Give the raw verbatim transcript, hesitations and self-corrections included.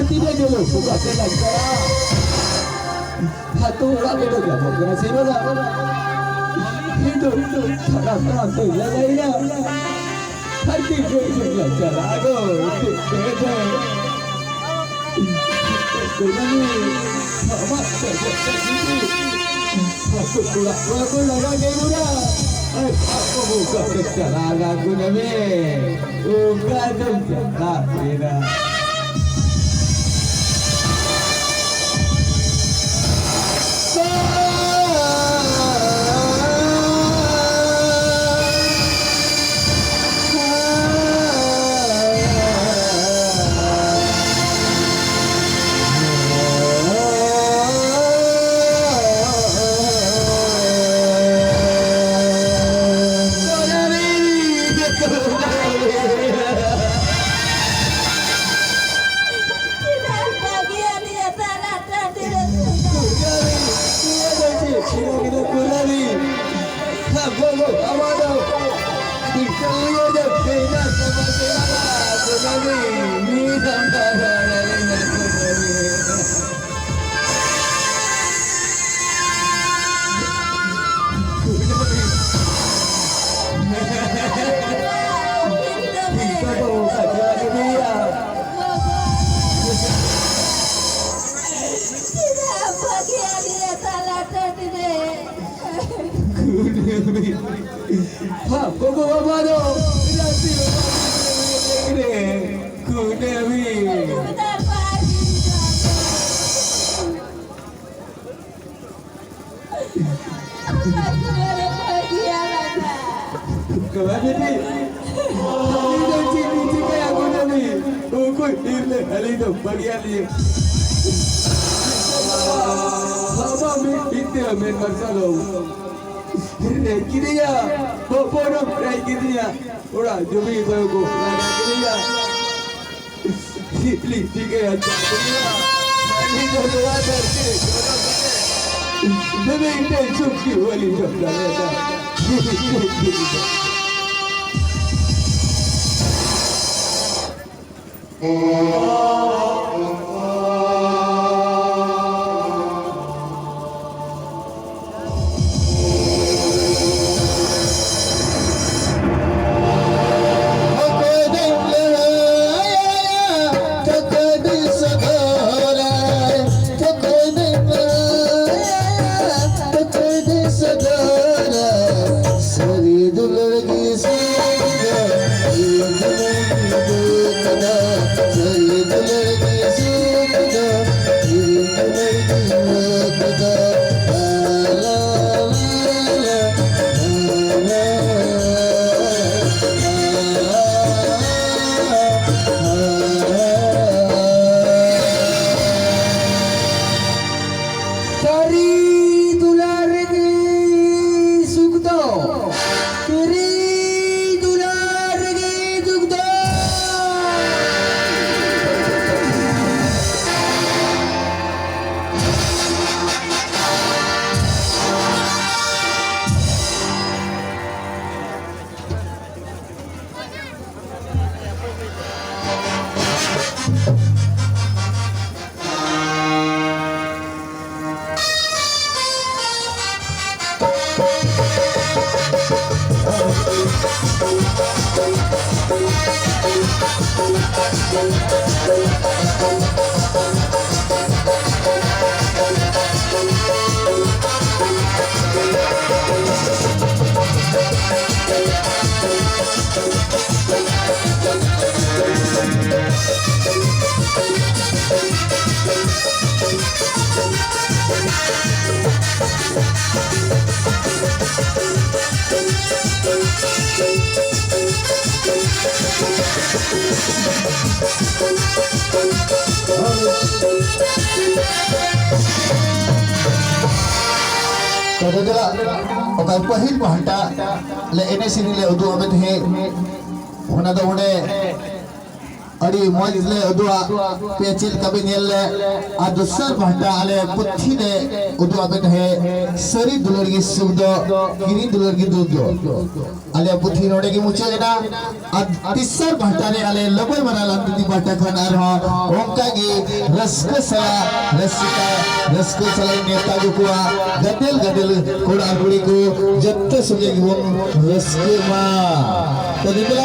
ᱛᱤᱱᱟᱹᱜ ᱡᱮ ᱞᱚᱠᱠᱷᱚ ᱠᱟᱛᱮ ᱞᱟᱜᱟᱜᱼᱟ᱾ ᱟᱹᱛᱩ ᱚᱲᱟᱜ ᱨᱮᱫᱚ ᱧᱟᱢᱚᱜ ᱠᱟᱱᱟ ᱥᱮ ᱵᱟᱝᱟ? ᱤᱧ ᱫᱚ ᱛᱟᱲᱟᱢ ᱛᱟᱲᱟᱢ ᱛᱮᱧ ᱞᱟᱸᱜᱟᱭᱮᱱᱟ᱾ ᱟᱨ ᱪᱮᱫ ᱠᱚ ᱤᱧ ᱞᱟᱸᱜᱟ ᱪᱟᱞᱟᱜᱼᱟ ᱜᱚ? ᱪᱮᱫ ᱠᱚ ᱤᱧ ᱠᱩᱱᱟᱹᱢᱤ, ᱟᱢᱟᱜ ᱪᱮᱫ ᱪᱮᱫ ᱪᱮᱫ ᱡᱩᱫᱤ ᱟᱹᱛᱩ ᱚᱲᱟᱜ ᱠᱚ ᱞᱟᱸᱜᱟ ᱜᱮ ᱵᱩᱨᱟ᱾ ᱟᱨ ᱟᱠᱚ ᱵᱚ ᱠᱟᱛᱮ ᱪᱟᱞᱟᱜᱼᱟ ᱠᱩᱱᱟᱹᱢᱤ᱾ ᱚᱠᱟ ᱫᱚᱢ ᱪᱟᱞᱟᱜ ᱠᱟᱱᱟ? ᱦᱟᱯ ᱠᱚᱠᱚ ᱵᱟᱵᱟ ᱫᱚ ᱨᱟᱹᱥᱤ ᱵᱟᱵᱟ ᱨᱮ ᱠᱩᱱᱟᱹᱢᱤ᱾ ᱠᱟᱵᱟ ᱵᱤᱴᱤ, ᱟᱹᱞᱤᱧ ᱫᱚ ᱪᱮᱫ ᱵᱤᱱ ᱪᱤᱠᱟᱹᱭᱟ ᱠᱩᱱᱟᱹᱢᱤ? ᱚᱠᱚᱭ ᱛᱤᱨᱞᱟᱹ ᱟᱹᱞᱤᱧ ᱫᱚ ᱵᱟᱹᱜᱤᱭᱟᱜ ᱞᱤᱧ᱾ ᱵᱟᱵᱟ ᱢᱤᱫ ᱵᱤᱛᱟᱹ ᱢᱮᱫ ᱢᱟᱨᱥᱟᱞ ᱨᱮᱡ ᱠᱤᱫᱤᱧᱟ, ᱦᱚᱯᱚᱱ ᱦᱚᱸ ᱨᱮᱡ ᱠᱤᱫᱤᱧᱟ, ᱚᱲᱟᱜ ᱡᱚᱢᱤ ᱠᱚᱭ ᱠᱚ ᱞᱟᱜᱟ ᱠᱤᱫᱤᱧᱟ᱾ ᱪᱮᱫ ᱞᱤᱧ ᱪᱤᱠᱟᱹᱭᱟ ᱪᱟᱸᱫᱳ ᱵᱚᱸᱜᱟ? ᱟᱹᱞᱤᱧ ᱫᱚ ᱱᱚᱣᱟ ᱫᱷᱟᱹᱨᱛᱤ ᱨᱮ ᱡᱚᱱᱚᱢ ᱠᱟᱛᱮ ᱢᱤᱫᱴᱮᱱ ᱥᱩᱠ ᱜᱮ ᱵᱟᱹᱞᱤᱧ ᱡᱚᱢ ᱫᱟᱲᱮᱭᱟᱫᱟ᱾ ᱥᱟᱹᱨᱤ ᱫᱩᱞᱟᱹᱲ ᱨᱮᱜᱮ ᱥᱩᱠ ᱫᱚ, ᱥᱟᱹᱨᱤ ᱫᱩᱞᱟᱹᱲ ᱨᱮᱜᱮ ᱥᱩᱠ ᱫᱚ᱾ ᱛᱚᱵᱮ ᱫᱮᱞᱟ, ᱚᱠᱟ ᱯᱟᱹᱦᱤᱞ ᱯᱟᱦᱴᱟ ᱞᱮ ᱮᱱᱮᱡ ᱥᱮᱨᱮᱧ ᱞᱮ ᱩᱫᱩᱜ ᱟᱯᱮ ᱛᱟᱦᱮᱸᱫ, ᱚᱱᱟ ᱫᱚ ᱚᱸᱰᱮ ᱟᱹᱰᱤ ᱢᱚᱡᱽ ᱞᱮ ᱩᱫᱩᱜᱼᱟ, ᱯᱮ ᱪᱮᱫ ᱞᱮᱠᱟ ᱯᱮ ᱧᱮᱞ ᱞᱮ᱾ ᱟᱨ ᱫᱚᱥᱟᱨ ᱯᱟᱦᱴᱟ ᱟᱞᱮ ᱯᱩᱛᱷᱤ ᱞᱮ ᱩᱫᱩᱜ ᱟᱯᱮ ᱛᱟᱦᱮᱸᱫ, ᱥᱟᱹᱨᱤ ᱫᱩᱞᱟᱹᱲ ᱜᱮ ᱥᱩᱠ ᱫᱚ, ᱠᱤᱨᱤᱧ ᱫᱩᱞᱟᱹᱲ ᱜᱮ ᱫᱩᱠ ᱫᱚ᱾ ᱟᱞᱮ ᱯᱩᱛᱷᱤ ᱱᱚᱰᱮ ᱜᱮ ᱢᱩᱪᱟᱹᱫ ᱮᱱᱟ᱾ ᱟᱨ ᱛᱮᱥᱟᱨ ᱯᱟᱦᱴᱟ ᱨᱮ ᱟᱞᱮ ᱞᱚᱵᱚᱭ ᱢᱟᱨᱟᱝ ᱞᱟᱞ ᱫᱤᱫᱤ ᱯᱟᱦᱴᱟ ᱠᱷᱚᱱ ᱟᱨᱦᱚᱸ ᱚᱱᱠᱟ ᱜᱮ ᱨᱟᱹᱥᱠᱟᱹ ᱥᱟᱞᱟᱜ, ᱨᱟᱹᱥᱠᱟᱹ, ᱨᱟᱹᱥᱠᱟᱹ ᱥᱟᱞᱟᱜ ᱱᱮᱣᱛᱟ ᱟᱹᱜᱩ ᱠᱚᱣᱟ᱾ ᱜᱟᱫᱮᱞ ᱜᱟᱫᱮᱞ ᱠᱚᱲᱟ ᱟᱨ ᱠᱩᱲᱤ ᱠᱚ ᱡᱚᱛᱚ ᱥᱚᱸᱜᱮ ᱜᱮᱵᱚᱱ ᱨᱟᱹᱥᱠᱟᱹᱜ ᱢᱟ᱾ ᱛᱚ ᱫᱮᱞᱟ